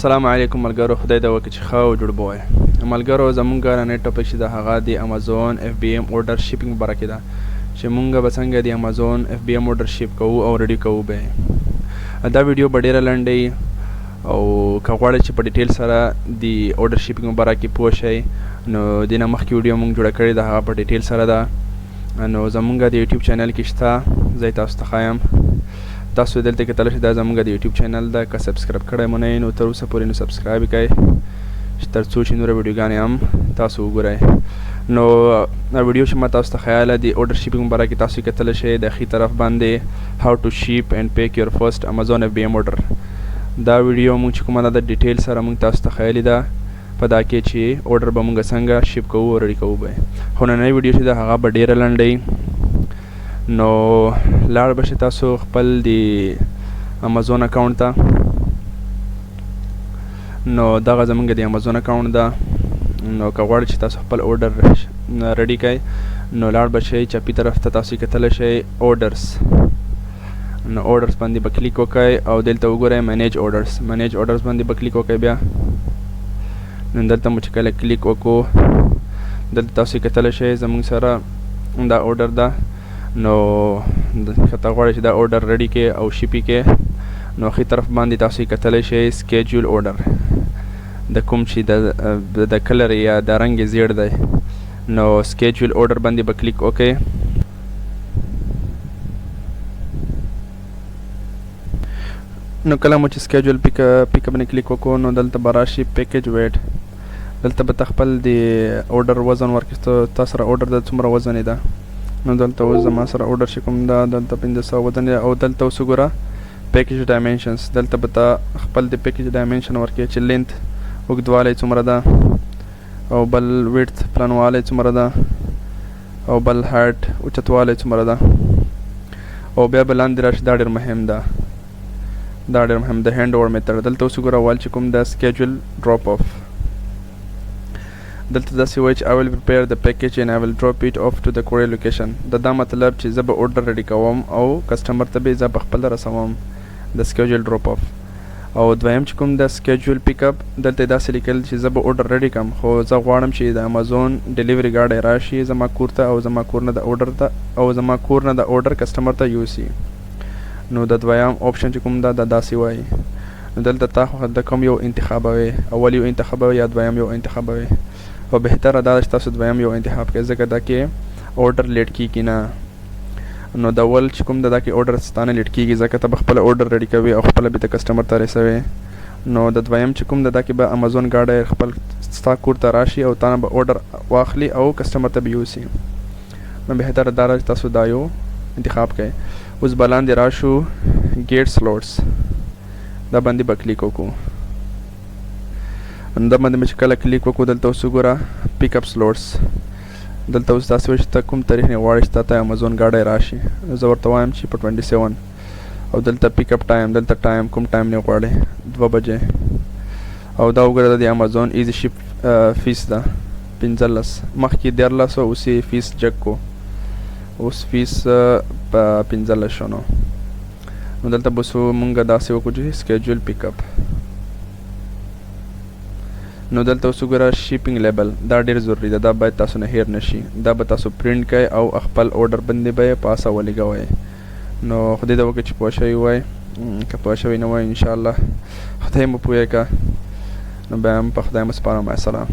السلام علیکم ملګرو، خدای د وکړي چې ښه او جوړ به وئ. ملګرو، زمونږ نننی ټاپک چې د هغه د امازون اف بي ایم اورډر شیپینګ باره کې ده چې مونږ به څنګه د امازون اف بي ایم اورډر شیپ کوو او ریډي کوو به. دا ویډیو به ډیره لنډه وي او که غواړئ چې په ډیټیل سره د اورډر شیپینګ باره کې پوه شئ نو دې نه مخکې ویډیو مونږ جوړه کړې ده، هغه په ډیټیل سره ده. نو زمونږ د یوټیوب چینل کې شته، زه یې تاسو ته ښایم. تاسو دلته کتلی شئ، دا زمونږ د یوټیوب چینل ده. که سبسکرایب کړی مو نه یې نو تر اوسه پورې نو سبسکرایب کړئ چې تر څو چې نوره ویډیوګانې هم تاسو وګورئ. نو ویډیو چې ما تاسو ته ښیاله د اورډر شیپینګ باره کې تاسو کتلی شئ، د ښي طرف باندې هاو ټو شیپ اینډ پیک یور فرست امازون اف بي ایم اورډر. دا ویډیو مونږ چې کومه ده د ډیټیل سره مونږ تاسو ته ښیلې ده په دا کې چې اورډر به مونږ څنګه شیپ کوو او ریډي کوو به. خو نننۍ ویډیو چې ده هغه به ډیره لنډه وي. نو لاړ به شئ تاسو خپل د امازون اکاونټ ته. نو دغه زمونږ د امازون اکاونټ ده. نو که غواړئ چې تاسو خپل اورډر ریډي کړئ نو لاړ به شئ چپي طرف ته، تاسو یې کتلی شئ اورډرز. نو اورډرز باندې به کلیک وکړئ او دلته وګورئ منیج اورډرز. منیج اورډرز باندې به کلیک وکړئ. بیا نو دلته مو چې کله کلیک وکړو دلته تاسو یې کتلی شئ زمونږ سره دا اورډر ده. نو که ته غواړې چې دا اورډر ریډي کړې او شیپي کړې نو ښي طرف باندې تاسو یې کتلی شئ سکیجول اورډر د کوم چې د کلر یا د رنګ یې زیړ دی. نو سکیجول اورډر باندې به کلیک وکړئ. نو کله مو چې سکیجول پیک باندې کلیک وکړو نو دلته به راشي پیکج ویټ. دلته به ته خپل د اورډر وزن ورکړې، تا سره اورډر د څومره وزن یې ده. نو دلته اوس زما سره اورډر چې کوم ده دلته 500 وزن یې. او دلته اوس وګوره پیکج ډایمنشنز، دلته به ته خپل د پیکج ډایمنشن ورکړې چې لینث اوږدوالی څومره ده او بل ویډت پلنوالی څومره ده او بل هایټ اوچتوالی څومره ده. او بیا به لاندې راشي، دا ډېر مهم ده، دا ډېر مهم ده هینډ اوور میتھډ. دلته اوس وګوره اول چې کوم ده سکیجول ډراپ آف. دلته داسې وایي چې I will prepare the package and I will drop it off to the courier location. دا مطلب چې زه به اورډر ریډي کوم او کسټمر ته به زه په خپله رسوم د سکیجول ډراپ آف. او دویم چې کوم ده سکیجول پیک اپ، دلته داسې لیکل چې زه به اورډر ریډي کړم خو زه غواړم چې د امازون ډیلیوري ګاډی راشي زما کور ته او زما کور نه د اورډر ته او زما کور نه د اورډر کسټمر ته یوسي. نو د دویم آپشن چې کوم ده دا داسې وایي. نو دلته تا خو د کوم یو انتخابوي، اول یو انتخابوي یا دویم یو انتخابوي. او بهتره دا ده چې تاسو دویم یو انتخاب کړئ ځکه دا کې اورډر لیټ کیږي نه. نو د اول چې کوم ده دا کې اورډر ستا نه لیټ کیږي ځکه ته به خپله اورډر ریډي کوې او خپله به ته کسټمر ته رسوې. نو د دویم چې کوم ده دا کې به امازون ګاډی خپل ستا کور ته راشي او تا نه به اورډر واخلي او کسټمر ته به یوسي. نو بهتره دا ده چې تاسو دا یو انتخاب کړئ. اوس به لاندې راشو ګیټ سلوټس، دا باندې به کلیک وکړو. نو دا باندې به چې کله کلیک وکړو دلته اوس وګوره پیک اپ سلوټس. دلته اوس داسې وایي چې ته کوم تاریخ نه غواړې چې تا ته امازون ګاډی راشي. نو زه ورته وایم چې په 27. او دلته پیک اپ ټایم، دلته ټایم کوم ټایم نه غواړې 2 بجې. او دا وګوره دا د امازون ایزي شیپ فیس ده 15، مخکې 13 وه، اوس یې فیس جګ کو، اوس فیس په 15 شو. نو دلته به څو مونږ داسې وکړو چې سکیجول پیک اپ. نو دلته اوس وګوره شیپینګ لیبل، دا ډیر ضروري ده، دا باید تاسو نه هیر نه شي. دا به تاسو پرینټ کړئ او خپل اورډر باندې به یې پاسه ولګوئ. نو خدای دې وکړي چې پوه شوي وای، که پوه شوي نه وای انشاءالله خدای مو پوه کړه. نو بیا هم په خدای مو سپارم. السلام.